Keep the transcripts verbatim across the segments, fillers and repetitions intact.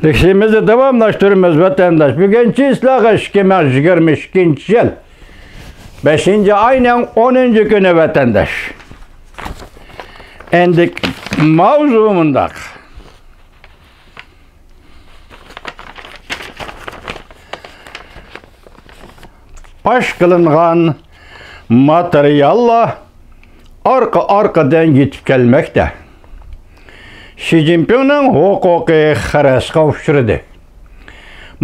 لېكسىيىمىزنى داۋاملاشتۇرىمىز، ۋەتەنداش. بۈگۈن چىسلاغا ئىككى مىڭ يىگىرمە ئىككىنچى يىل، بەشىنچى ئاينىڭ ئونىنچى كۈنى، ۋەتەنداش. ئەندىك ماۋزۇ مۇنداق. پاش قىلىنغان ماتېرىياللار ئارقا-ئارقىدىن يېتىپ كەلمەكتە. شى جىنپىڭنىڭ ھوقۇقى خىرىسقا ئۇچرىدى.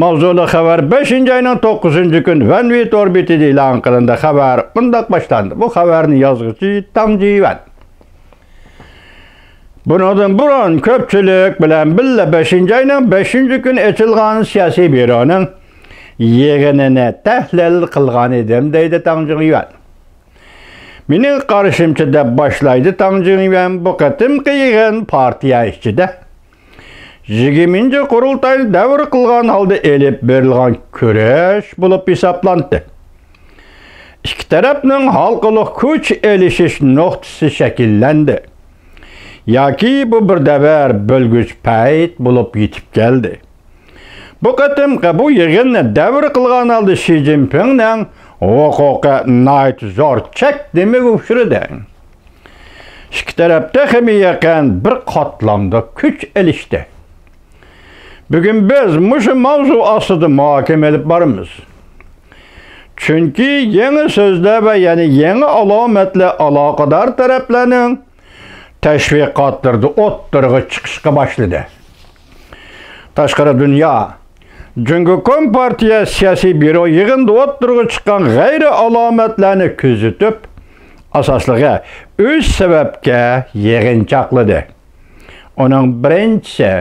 ماۋزۇلۇق خەۋەر بەشىنچى ئاينىڭ توققۇزىنچى كۈنى ۋەنۋى تور بېتىدە ئېلان قىلىندى. خەۋەر مۇنداق باشلاندى. بۇ خەۋەرنى يازغۇچى تاڭ جىۋەن. بۇنىڭدىن بۇرۇن كۆپچىلىك بىلەن بىللە بەشىنچى ئاينىڭ بەشىنچى كۈنى ئېچىلغان سىياسىي بيۇرونىڭ يىغىنىنى تەھلىل قىلغان ئىدىم، دەيدۇ تاڭ جىڭيۈەن. مېنىڭ قارىشىمچە، دەپ باشلايدۇ تاڭ جىڭيۈەن، بۇ قېتىمقى يىغىن پارتىيە ئىچىدە يىگىرمىنچى قۇرۇلتايدا دەۋر قىلغان ھالدا ئېلىپ بېرىلغان كۈرەش بولۇپ ھېسابلانتى. ئىككى تەرەپنىڭ ھالقىلىق كۈچ ئېلىشىش نۇقتىسى شەكىللەندى. ياكى بۇ بىر دەۋر بۆلگۈچ پەيت بولۇپ يېتىپ كەلدى. بۇ قېتىمقى بۇ يىغىننى دەۋر قىلغان ھالدا شى جىنپىڭنىڭ ھوقۇقى ناھايىتى زور چەكلىمىگە ئۇچرىدى. ئىككى تەرەپ تېخىمۇ يېقىن بىر قاتلامدا كۈچ ئېلىشتى. بۈگۈن بىز مۇشۇ ماۋزۇ ئاستىدا مۇھاكىمە ئېلىپ بارىمىز. چۈنكى يېڭى سۆزلەر ۋە يەنە يېڭى ئالامەتلەر ئالاقىدار تەرەپلەرنىڭ تەشۋىقاتلىرىدا ئوتتۇرىغا چىقىشقا باشلىدى. تاشقىرى دۇنيا جۇڭگو كومپارتىيە سىياسىي بيۇرو يىغىنىدا ئوتتۇرىغا چىققان غەيرىي ئالامەتلەرنى كۆزىتىپ، ئاساسلىقى ئۈچ سەۋەبكە يىغىنچاقلىدى. ئۇنىڭ بىرىنچىسى،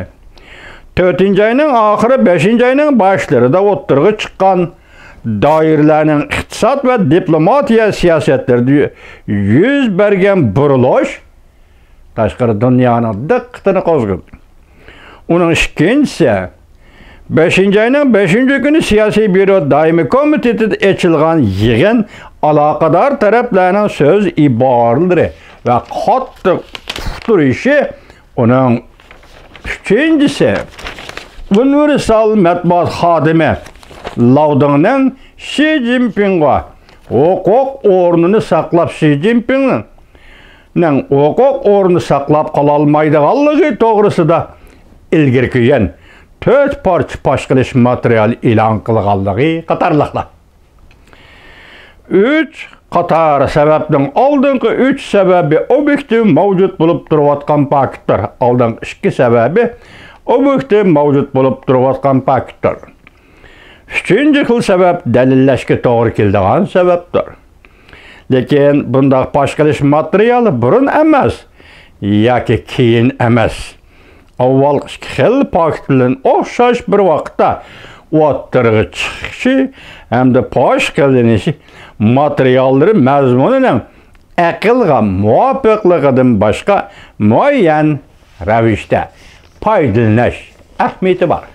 تۆتىنچى ئاينىڭ ئاخىرى، بەشىنچى ئاينىڭ باشلىرىدا ئوتتۇرىغا چىققان دائىرىلەرنىڭ ئىقتىساد ۋە دىپلوماتىيە سىياسەتلىرىدە يۈز بەرگەن بۇرۇلۇش تاشقىرى دۇنيانىڭ دىققىتىنى قوزغىدى. ئۇنىڭ ئىككىنچىسى، بەشىنچى ئاينىڭ بەشىنچى كۈنى سىياسىي بيۇرو دائىمىي كومىتېتىدا ئېچىلغان يىغىن ئالاقىدار تەرەپلەرنىڭ سۆز ئىبارىلىرى ۋە قاتتىق ئۇقتۇرۇشى. ئۇنىڭ ئۈچىنچىسى، ئۇنىۋېرسال مەتبۇئات خادىمى لاۋدىڭنىڭ شى جىنپىڭغا ھوقۇق ئورنىنى ساقلاپ، شى جىنپىڭنىڭ ھوقۇق ئورنىنى ساقلاپ قالالمايدىغانلىقى توغرىسىدا ئىلگىرىكى يەنە تۆت پارچە پاش قىلىش ماتېرىيالى ئېلان قىلغانلىقى قاتارلىقلار. ئۈچ قاتار سەۋەبنىڭ ئالدىنقى ئۈچ سەۋەبى ئوبيېكتىپ مەۋجۇت بولۇپ تۇرۇۋاتقان پاكىتتۇر. ئالدىنقى ئىككى سەۋەبى ئوبيېكتىپ مەۋجۇت بولۇپ تۇرۇۋاتقان پاكىتتۇر. ئۈچىنچى خىل سەۋەب دەلىللەشكە توغرا كېلىدىغان سەۋەبتۇر. لېكىن بۇنداق پاش قىلىش ماتېرىيالى بۇرۇن ئەمەس ياكى كېيىن ئەمەس، ئاۋۋالقى ئىككى خىل پاكىت بىلەن ئوخشاش بىر ۋاقىتتا ئوتتۇرىغا چىقىشى ھەمدە پاش قىلىنىشى ماتېرىياللىرى مەزمۇنىنىڭ ئەقىلگە مۇۋاپىقلىقىدىن باشقا مۇئەييەن رەۋىشتە پايدىلىنىش ئەھمىيىتى بار.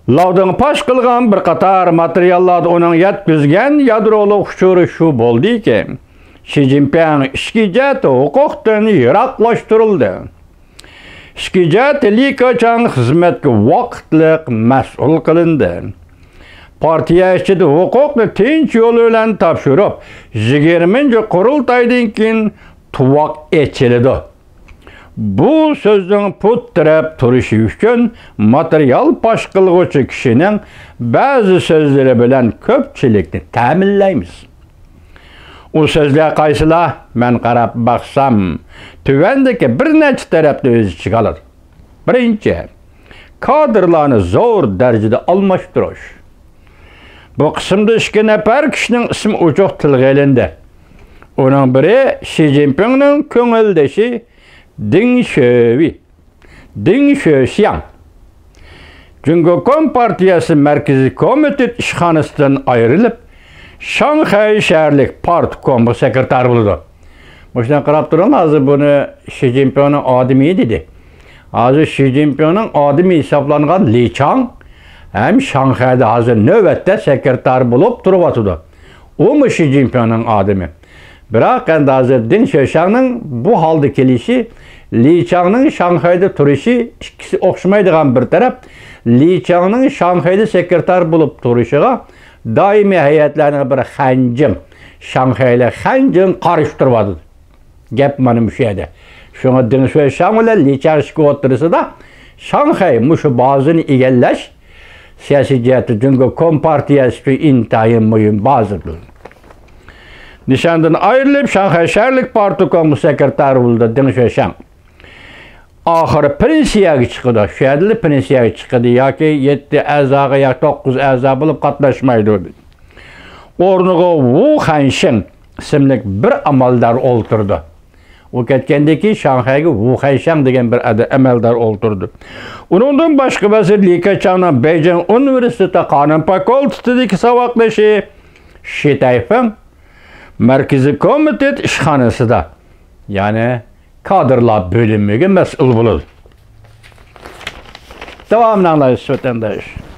لاۋدىڭ پاش قىلغان بىر قاتار ماتېرىياللاردا ئۇنىڭ يەتكۈزگەن يادرولۇق ئۇچۇرى شۇ بولدىكى، شى جىنپىڭ ئىچكى جەھەتتە ھوقۇقتىن يىراقلاشتۇرۇلدى. ئىچكى جەھەتتە لى كېچاڭ خىزمەتكە ۋاقىتلىق مەسئۇل قىلىندى. پارتىيە ئىچىدە ھوقۇقنى تىنچ يول بىلەن تاپشۇرۇپ، يىگىرمىنچى قۇرۇلتايدىن كېيىن تۇۋاق ئېچىلىدۇ. بۇ سۆزنىڭ پۇت تىرەپ تۇرۇشى ئۈچۈن ماتېرىيال پاش قىلغۇچى كىشىنىڭ بەزى سۆزلىرى بىلەن كۆپچىلىكنى تەمىنلەيمىز. ئۇ سۆزلەر قايسىلار؟ مەن قاراپ باقسام، تۆۋەندىكى بىر نەچچە تەرەپنى ئۆز ئىچىگە ئالىدۇ. بىرىنچى، كادىرلارنى زور دەرىجىدە ئالماشتۇرۇش. بۇ قىسىمدا ئىككى نەپەر كىشىنىڭ ئىسمى ئوچۇق تىلغا ئېلىندى. ئۇنىڭ بىرى شى جىنپىڭنىڭ كۆڭۈلدىشى دېڭ شۆۋېي، دېڭ شۆشياڭ. جۇڭگو كومپارتىيەسى مەركىزىي كومىتېت ئىشخانىسىدىن ئايرىلىپ، شاڭخەي شەھەرلىك پارتكومغا سېكرېتار بولىدۇ. مۇشۇنى قاراپ تۇرۇڭ، ھازىر بۇنى شى جىنپىڭنىڭ ئادىمى دېدى. ھازىر شى جىنپىڭنىڭ ئادىمى ھېسابلانغان لى چاڭ ھەم شاڭخەيدە ھازىر نۆۋەتتە سېكرېتار بولۇپ تۇرۇۋاتىدۇ. ئۇمۇ شى جىنپىڭنىڭ ئادىمى. بىراق ئەمدى ھازىر دېڭ شۆشياڭنىڭ بۇ ھالدا كېلىشى لى چاڭنىڭ شاڭخەيدە تۇرۇشى ئىككىسى ئوخشىمايدىغان بىر تەرەپ، لى چاڭنىڭ شاڭخەيدە سېكرېتار بولۇپ تۇرۇشىغا دائىمىي ھەيئەتلەرنىڭ بىرى خەن جىڭ، شاڭخەيلىك خەن جىڭ قارشى تۇرۇۋاتىدۇ. گەپ مانا مۇشۇ يەردە. شۇڭا دېڭ شۇيشاڭ بىلەن لى چاڭ ئىككى ئوتتۇرىسىدا شاڭخەي مۇشۇ بازىنى ئىگىلەش سىياسىي جەھەتتە جۇڭگو كومپارتىيەسى ئۈچۈن ئىنتايىن مۇھىم بازىدۇر. نىشاندىن ئايرىلىپ، شاڭخەي شەھەرلىك پارتكومغا سېكرېتار بولدى دېڭ شۇيشاڭ. ئاخىرى پېنسىيەگە چىقىدۇ. شۇ يەردىلا پېنسىيەگە چىقىدۇ ياكى يەتتە ئەزاغا ياكى توققۇز ئەزا بولۇپ قاتناشمايدۇ. ئورنىغا ۋۇ خەنشىڭ ئىسىملىك بىر ئەمەلدار ئولتۇرىدۇ. ئۇ كەتكەندىن كېيىن شاڭخەيگە ۋۇ خەنشەڭ دېگەن بىر ئەدە-، ئەمەلدار ئولتۇردى. ئۇنىڭدىن باشقا ۋەزىر لى كېچاڭنىڭ بېيجىڭ ئۇنىۋېرسىتېتى قانۇن فاكۇلتېتىدىكى ساۋاقدىشى شى تەيفېڭ مەركىزىي كومىتېت ئىشخانىسىدا، يەنى كادىرلار بۆلۈمىگە مەسئۇل بولىدۇ. داۋامىنى ئاڭلايسىز، ۋەتەنداش.